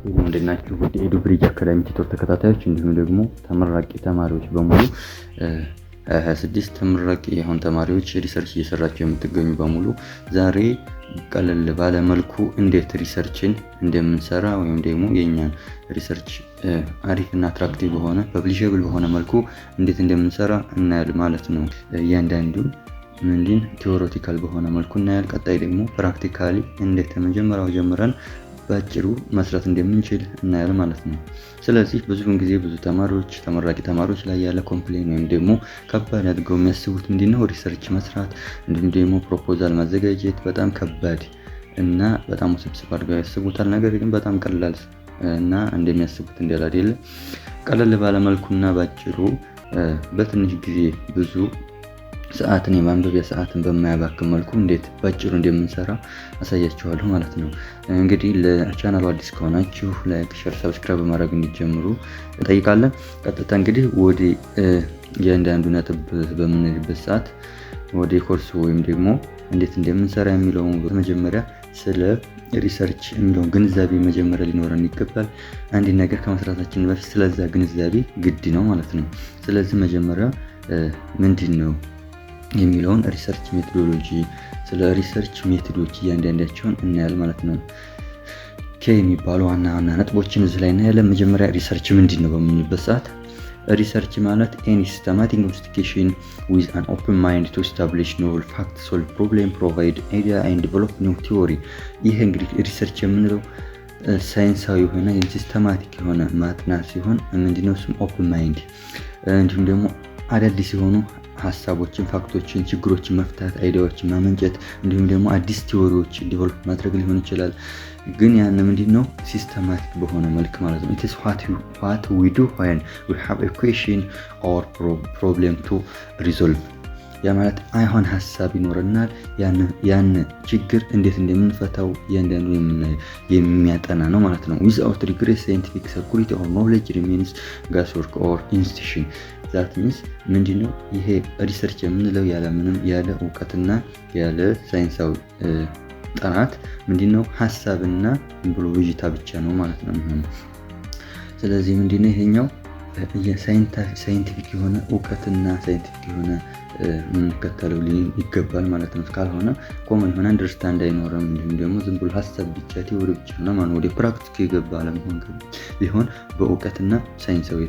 እንዴት ናችሁ? ውድ ኤዱ ብሪጅ አካዳሚ tutor ተከታታዮች እንዲሁም ደግሞ ተመራቂ ተማሪዎች በሙሉ፣ 26 ተመራቂ የሆን ተማሪዎች፣ research እየሰራችሁ የምትገኙ በሙሉ፣ ዛሬ ቀለል ባለ መልኩ እንዴት research ን እንደምንሰራ ወይም ደግሞ የእኛን research አሪፍ እና attractive በሆነ፣ publishable በሆነ መልኩ እንዴት እንደምንሰራ እናያለን ማለት ነው። እያንዳንዱን ምንድን theoretical በሆነ መልኩ እናያል። ቀጣይ ደግሞ practically እንዴት ከመጀመሪያው ጀምረን በአጭሩ መስራት እንደምንችል እናያለን ማለት ነው። ስለዚህ ብዙውን ጊዜ ብዙ ተማሪዎች፣ ተመራቂ ተማሪዎች ላይ ያለ complain ወይም ደግሞ ከባድ አድርገው የሚያስቡት ምንድነው? Research መስራት እንዲሁም ደግሞ proposal ማዘጋጀት በጣም ከባድ እና በጣም ውስብስብ አድርገው ያስቡታል። ነገር ግን በጣም ቀላል እና እንደሚያስቡት እንዳላደለ ቀለል ባለ መልኩና ባጭሩ በትንሽ ጊዜ፣ ብዙ ሰዓትን የማንበቢያ ሰዓትን በማያባክን መልኩ እንዴት ባጭሩ እንደምንሰራ አሳያችኋለሁ ማለት ነው። እንግዲህ ለቻናሉ አዲስ ከሆናችሁ like፣ share፣ subscribe በማድረግ እንዲጀምሩ እንጠይቃለን። ቀጥታ እንግዲህ ወደ እያንዳንዱ ነጥብ በምንሄድበት ሰዓት፣ ወደ ኮርስ ወይም ደግሞ እንዴት እንደምንሰራ የሚለውን፣ መጀመሪያ ስለ research የሚለውን ግንዛቤ መጀመሪያ ሊኖረን ይገባል። አንድ ነገር ከመስራታችን በፊት ስለዛ ግንዛቤ ግድ ነው ማለት ነው። ስለዚህ መጀመሪያ ምንድን ነው የሚለውን research methodology፣ ስለ research method ኦች እያንዳንዳቸውን እናያለን ማለት ነው። Key የሚባሉ ዋና ዋና ነጥቦችን እዚህ ላይ እናያለን። መጀመሪያ research ምንድን ነው በምንልበት ሰዓት፣ research ማለት any systematic investigation with an open mind to establish novel fact, solve problem, provide idea and develop new theory። ይህ እንግዲህ research የምንለው ሳይንሳዊ የሆነ systematic የሆነ ማጥናት ሲሆን፣ ምንድነው እሱም open mind እንዲሁም ደግሞ አዳዲስ የሆኑ ሀሳቦችን፣ fact ኦችን፣ ችግሮችን መፍታት፣ idea ዎችን ማመንጨት እንዲሁም ደግሞ አዲስ theory ዎች develop ማድረግ ሊሆን ይችላል። ግን ያን ምንድን ነው systematic በሆነ መልክ ማለት ነው። It's what we do when we have a question or problem to resolve። ያ ማለት አይሆን ሀሳብ ይኖረናል። ያን ችግር እንዴት እንደምንፈታው እያንዳንዱ የሚያጠና ነው ማለት ነው። Without rigorous scientific security or knowledge remains guesswork or intuition። That means ምንድነው? ይሄ research የምንለው ያለ ምንም ያለ እውቀትና ያለ ሳይንሳዊ ጥናት ምንድነው? ሀሳብና ብሎ ብዥታ ብቻ ነው ማለት ነው የሚሆነው። ስለዚህ ምንድነው ይሄኛው scientific የሆነ እውቀትና scientific የሆነ የምንከተለው ይገባል ማለት ነው። ካልሆነ common የሆነ understand አይኖርም። እንዲሁም ደግሞ ዝም ብሎ ሀሳብ ብቻ፣ theory ብቻ ነው ማለት፣ ወደ practice የገባ አለመሆን ሊሆን በእውቀትና ሳይንሳዊ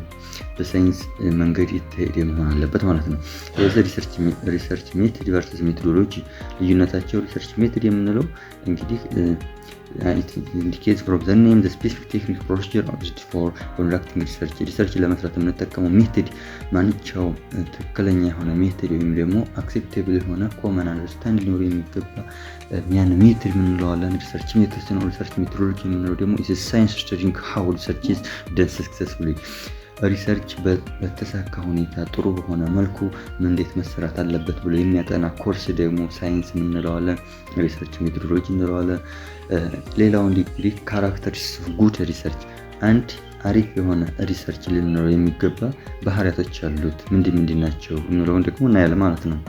በሳይንስ መንገድ የተሄደ መሆን አለበት ማለት ነው። የዚህ research method versus methodology ልዩነታቸው፣ research method የምንለው እንግዲህ indicates from the name the specific technique, procedure used for conducting research። Research ለመስራት የምንጠቀመው method፣ ማንኛውም ትክክለኛ የሆነ method ወይም ደግሞ acceptable የሆነ common understand ሊኖር የሚገባ ያን method የምንለዋለን research method ነው። Research methodology የምንለው ደግሞ is science studying how research is done successfully። Research በተሳካ ሁኔታ፣ ጥሩ በሆነ መልኩ እንዴት መሰራት አለበት ብሎ የሚያጠና ኮርስ ደግሞ ሳይንስ እንለዋለን፣ research methodology እንለዋለን። ሌላው እንግዲህ characteristics good research፣ አንድ አሪፍ የሆነ research ሊኖረው የሚገባ ባህሪያቶች አሉት። ምንድን ምንድን ናቸው የሚለውን ደግሞ እናያለን ማለት ነው።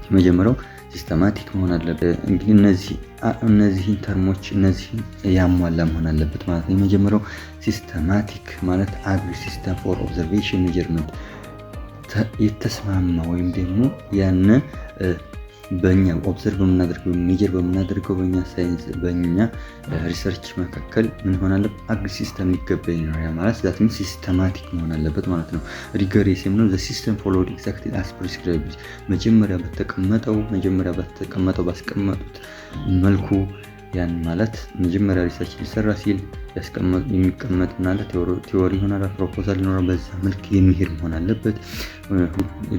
የመጀመሪያው systematic መሆን አለበት። እንግዲህ እነዚህን term ኦች እነዚህን ያሟላ መሆን አለበት ማለት ነው። የመጀመሪያው systematic ማለት agree system for observation, measurement፣ የተስማማ ወይም ደግሞ ያን በእኛ observe በምናደርገው፣ measure በምናደርገው፣ በእኛ ሳይንስ በእኛ research መካከል ምን ሆን አለበት? Agree system ሊገባ ይኖራል ማለት that means systematic መሆን አለበት ማለት ነው። Rigorous የምንለው the system followed exactly as prescribed፣ መጀመሪያ በተቀመጠው ባስቀመጡት መልኩ፣ ያን ማለት መጀመሪያ research ሊሰራ ሲል የሚቀመጥ ምናለ theory ይሆናል፣ proposal ይኖራል። በዛ መልክ የሚሄድ መሆን አለበት።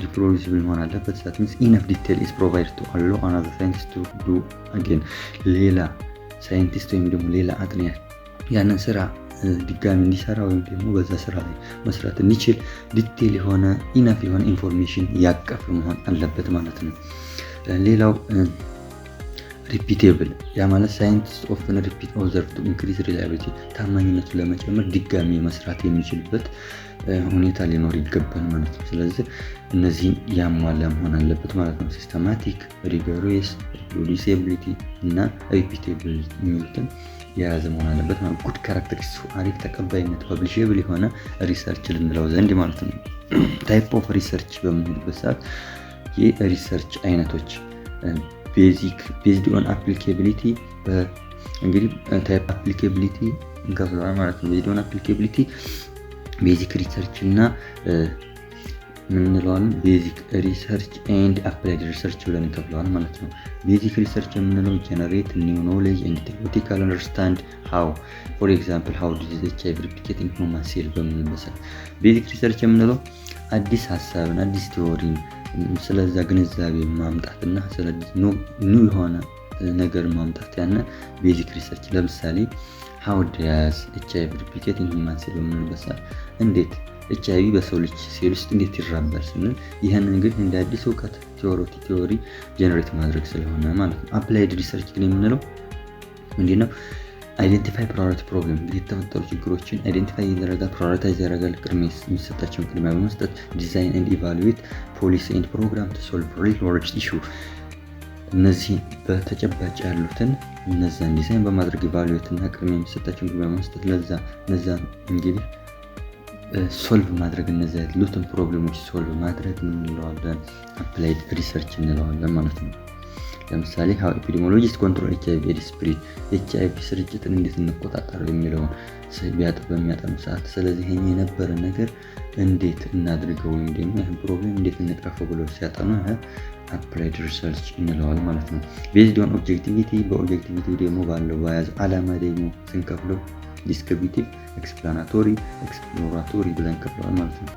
Reproducible መሆን አለበት። That means enough detail is provide to allow another scientist to do again። ሌላ scientist ወይም ደግሞ ሌላ አጥኚ ያንን ስራ ድጋሚ እንዲሰራ ወይም ደግሞ በዛ ስራ ላይ መስራት እንዲችል detail የሆነ፣ enough የሆነ information ያቀፈ መሆን አለበት ማለት ነው። ሌላው repeatable፣ ያ ማለት scientist often repeat observe to increase reliability፣ ታማኝነቱን ለመጨመር ድጋሚ መስራት የሚችልበት ሁኔታ ሊኖር ይገባል ማለት ነው። ስለዚህ እነዚህን ያሟላ መሆን አለበት ማለት ነው። Systematic፣ rigorous፣ reproducibility እና repeatable የሚሉትን የያዘ መሆን አለበት ማለት good characteristics፣ አሪፍ ተቀባይነት፣ publishable የሆነ research ልንለው ዘንድ ማለት ነው። Type of research በምንልበት ሰዓት የ research አይነቶች basic based on applicability፣ እንግዲህ type applicability እንከፍለዋል ማለት ነው። Based on applicability basic research እና ምን እንለዋለን? Basic research and applied research ብለን እንከፍለዋል ማለት ነው። Basic research የምንለው generate new knowledge and theoretical understand how, for example, how disease HIV replicate in human cell በምንልበት ሰዓት basic research የምንለው አዲስ ሀሳብን፣ አዲስ theory ን ስለዛ ግንዛቤ ማምጣት እና ስለ new የሆነ ነገር ማምጣት ያነ basic research። ለምሳሌ how does HIV replicate in human cell በምንልበት ሰዓት እንዴት ኤች አይ ቪ በሰው ልጅ ሴል ውስጥ እንዴት ይራባል ስንል ይህንን እንግዲህ እንደ አዲስ እውቀት theory generate ማድረግ ስለሆነ ማለት ነው። Applied research ግን የምንለው ምንድን ነው? Identify priority problem፣ እንግዲህ የተፈጠሩ ችግሮችን identify ያደርጋል፣ prioritize ያደርጋል፣ ቅድሚያ የሚሰጣቸውን ቅድሚያ በመስጠት design and evaluate policy and program to solve real world issue። እነዚህን በተጨባጭ ያሉትን እነዛን ዲዛይን በማድረግ evaluate እና ቅድሚያ የሚሰጣቸውን ቅድሚያ በመስጠት ለዛ እነዛን እንግዲህ solve ማድረግ፣ እነዚያ ያሉትን problem ኦች solve ማድረግ ምን እንለዋለን? Applied research እንለዋለን ማለት ነው። ለምሳሌ how epidemiologist control HIV AIDS spread፣ ኤች አይ ቪ ስርጭትን እንዴት እንቆጣጠረው የሚለውን በሚያጠኑ ሰዓት ስለዚህ ይሄን የነበረ ነገር እንዴት እናድርገው ወይም ደግሞ ይህን problem እንዴት እንቅረፈው ብለው ሲያጠኑ applied research እንለዋል ማለት ነው። Based on objectivity፣ በ objectivity ደግሞ ባለው በያዘው አላማ ደግሞ ስንከፍለው descriptive፣ explanatory፣ exploratory ብለን ከፍለዋል ማለት ነው።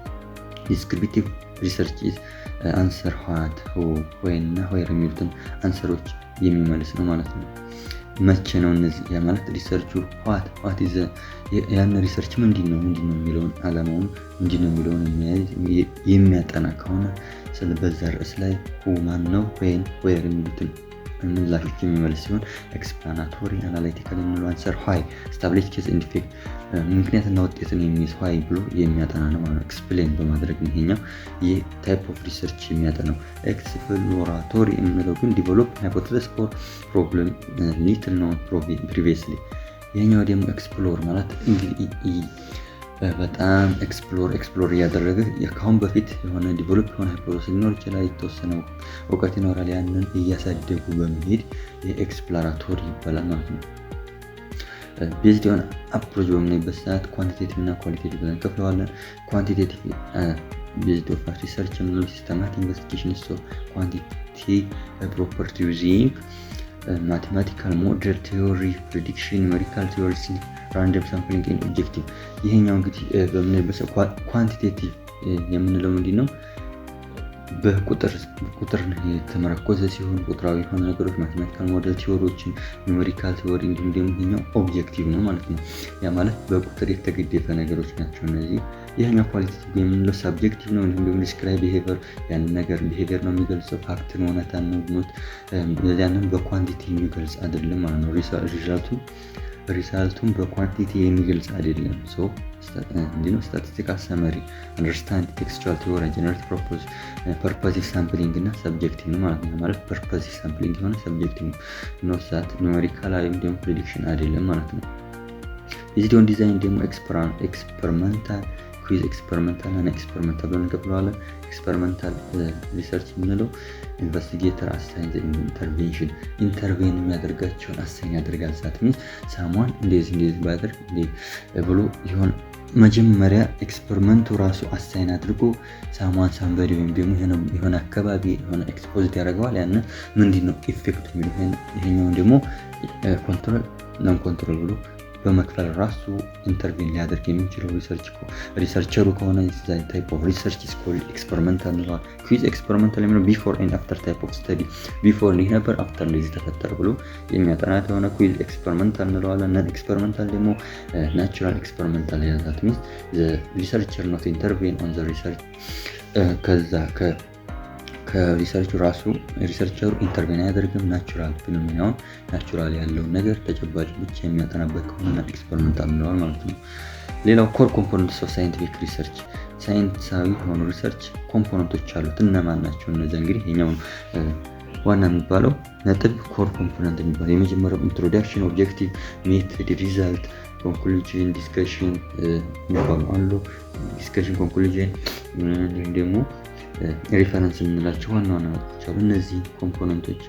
Descriptive research is answer what፣ who፣ when እና where የሚሉትን answer ኦች የሚመልስ ነው ማለት ነው። መቼ ነው እነዚህ ያ ማለት research ኡ what ያን research ምንድን ነው የሚለውን፣ አላማውን ምንድን ነው የሚለውን የሚያጠና ከሆነ ስለ በዛ ርዕስ ላይ who ማን ነው፣ when፣ where የሚሉትን ምላሾች የሚመልስ ሲሆን explanatory analytical የምንለው answer why፣ establish cause and effect፣ ምክንያትና ውጤትን የሚይዝ why ብሎ የሚያጠና ነው ማለት ነው። Explain በማድረግ ነው ይሄኛው ይህ type of research የሚያጠናው። Exploratory የምንለው ግን develop hypothesis for problem little known previously። ይሄኛው ደግሞ explore ማለት እንግዲህ በጣም explore እያደረገ ከአሁን በፊት የሆነ develop የሆነ hypothesis ሊኖር ይችላል፣ የተወሰነ እውቀት ይኖራል። ያንን እያሳደጉ በመሄድ የ exploratory ይባላል ማለት ነው። Based የሆነ approach በምናይበት ሰዓት quantitative እና qualitative ብለን እንከፍለዋለን። Quantitative based of research የምንለው systematic investigation of quantity property using mathematical model፣ theory፣ prediction፣ numerical theory፣ random sampling and objective። ይሄኛው እንግዲህ በምናይበት quantitative የምንለው ምንድን ነው? በቁጥር ቁጥር የተመረኮዘ ሲሆን ቁጥራዊ የሆኑ ነገሮች፣ mathematical model theory ዎችን፣ numerical theory፣ እንዲሁም ደግሞ ይሄኛው objective ነው ማለት ነው። ያ ማለት በቁጥር የተገደፈ ነገሮች ናቸው እነዚህ። ይህኛው qualitative የምንለው subjective ነው። እንዲሁም ደግሞ describe behavior፣ ያንን ነገር behavior ነው የሚገልጸው፣ fact ን እውነታን ነው not ያንን በ quantity የሚገልጽ አይደለም ማለት ነው። Result ኡን በ quantity የሚገልጽ አይደለም። So እንዲህ ነው statistical summary፣ understand textual theory፣ generate purposive sampling እና subjective ነው ማለት ነው። ማለት purposive sampling የሆነ subjective ነው፣ not that numerical ወይም ደግሞ prediction አይደለም ማለት ነው። Based on design ደግሞ experimental፣ quasi experimental እና experimental ብለን እንከፍለዋለን። Experimental research የምንለው investigator assign intervention፣ intervene የሚያደርጋቸውን assign ያደርጋል። That means someone እንደዚህ እንደዚህ ባደርግ ብሎ ይሆን መጀመሪያ experiment ኡ ራሱ assign አድርጎ someone፣ somebody ወይም ደግሞ የሆነ አካባቢ የሆነ exposed ያደርገዋል። ያንን ምንድን ነው effect ኡ የሚለው ይሄኛውን ደግሞ control፣ non control ብሎ በመክፈል ራሱ intervene ሊያደርግ የሚችለው researcher ኡ ከሆነ type of research is called experimental እንለዋል። Quasi experimental የሚለው before and after type of study፣ before እንዲህ ነበር፣ after እንደዚህ ተፈጠረ ብሎ የሚያጠና ከሆነ quasi experimental እንለዋለን። Non experimental ደግሞ natural experimental፣ that means researcher not intervene on the research፣ ከዛ ከ research ኡ ራሱ researcher ኡ intervene አያደርግም። Natural phenomena ውን natural ያለውን ነገር ተጨባጭ ብቻ የሚያጠናበት ከሆነ experimental እንለዋል ማለት ነው። ሌላው core components of scientific research፣ ሳይንሳዊ የሆኑ research component ኦች አሉት። እነማን ናቸው እነዚያ? እንግዲህ የኛው ዋና የሚባለው ነጥብ core component የሚባለው የመጀመሪያው introduction፣ objective፣ method፣ result፣ conclusion፣ discussion የሚባሉ አሉ። Discussion፣ conclusion እንዲሁም ደግሞ reference የምንላቸው ዋና ዋና ነጥቦች አሉ። እነዚህ component ኦች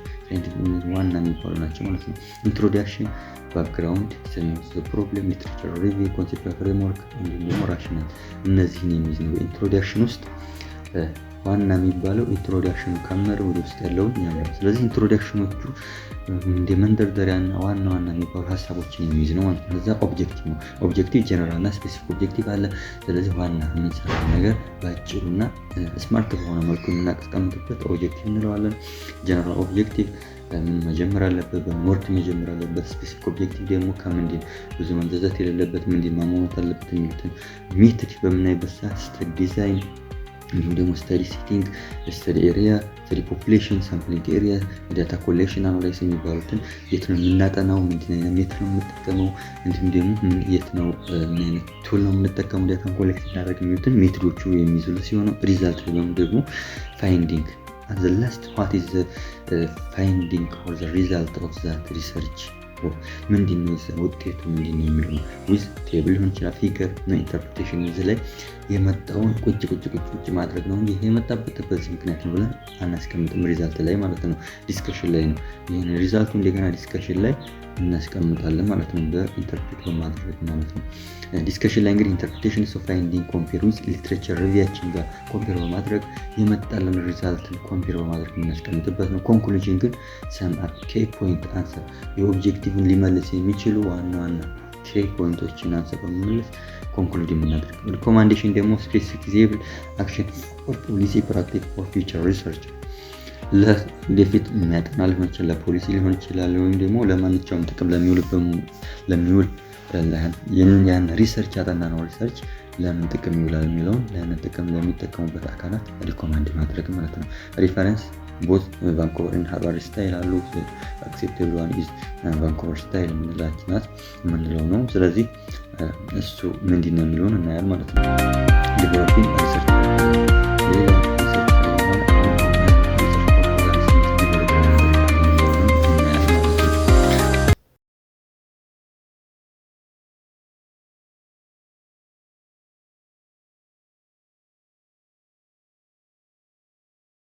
ዋና የሚባሉ ናቸው ማለት ነው። Introduction፣ background፣ problem፣ literature review፣ conceptual framework እንዲሁም ደግሞ rationale እነዚህን የሚይዝ ነው። በ introduction ውስጥ ዋና የሚባለው introduction ኑ ካመረ ወደ ውስጥ ያለውን ያምራል። ስለዚህ introduction ኖቹ እንደ መንደርደሪያና ዋና ዋና የሚባሉ ሀሳቦችን የሚይዝ ነው ማለት ነው። ከዛ objective ነው። Objective general እና specific objective አለ። ስለዚህ ዋና የምንሰራው ነገር በአጭሩና smart በሆነ መልኩ የምናስቀምጥበት objective እንለዋለን። General objective ምን መጀመር አለበት፣ በምን word መጀመር አለበት። Specific objective ደግሞ ከምንድን ብዙ መንዘዘት የሌለበት ምንድን ማሟላት አለበት የሚሉትን። Method በምናይበት ሰዓት study design እንዲሁም ደግሞ study setting፣ study area፣ study population፣ sampling area፣ data collection፣ analysis የሚባሉትን የት ነው የምናጠናው፣ ምንድን አይነት method ነው የምንጠቀመው፣ እንዲሁም ደግሞ የት ነው ምን አይነት tool ነው የምንጠቀመው data ን collect እናደርግ የሚሉትን method ኦቹ የሚይዙልን ሲሆኑ result ደግሞ finding at the last, what is the finding or the result of that research፣ ምንድን ነው ውጤቱ ምንድን ነው የሚለው ነው። With table ሊሆን ይችላል፣ figure ነው፣ interpretation። እዚህ ላይ የመጣውን ቁጭ ቁጭ ቁጭ ቁጭ ማድረግ ነው እንጂ የመጣበት በዚህ ምክንያት ነው ብለን አናስቀምጥም። Result ላይ ማለት ነው። Discussion ላይ ነው። ይህን result ኡ እንደገና discussion ላይ እናስቀምጣለን ማለት ነው። በ interpret በማድረግ ማለት ነው። Discussion ላይ እንግዲህ interpretation of finding compare with literature review ኣችን ጋር compare በማድረግ የመጣልን result ን compare በማድረግ የምናስቀምጥበት ነው። Conclusion ግን sum up key point answer የ objective ን ሊመልስ የሚችሉ ዋና ዋና key point ኦችን answer በመመለስ conclude የምናደርግ። Recommendation ደግሞ specific action or policy practice for future research፣ ለወደፊት የሚያጠና ሊሆን ይችላል፣ ለፖሊሲ ሊሆን ይችላል፣ ወይም ደግሞ ለማንኛውም ጥቅም ለሚውል ያን research ያጠናነው research ለምን ጥቅም ይውላል የሚለውን ለምን ጥቅም ለሚጠቀሙበት አካላት recommend ማድረግ ማለት ነው። Reference both Vancouver and Harvard style አሉ። Acceptable one is Vancouver style የምንላት ናት የምንለው ነው። ስለዚህ እሱ ምንድን ነው የሚለውን እናያል ማለት ነው። Developing research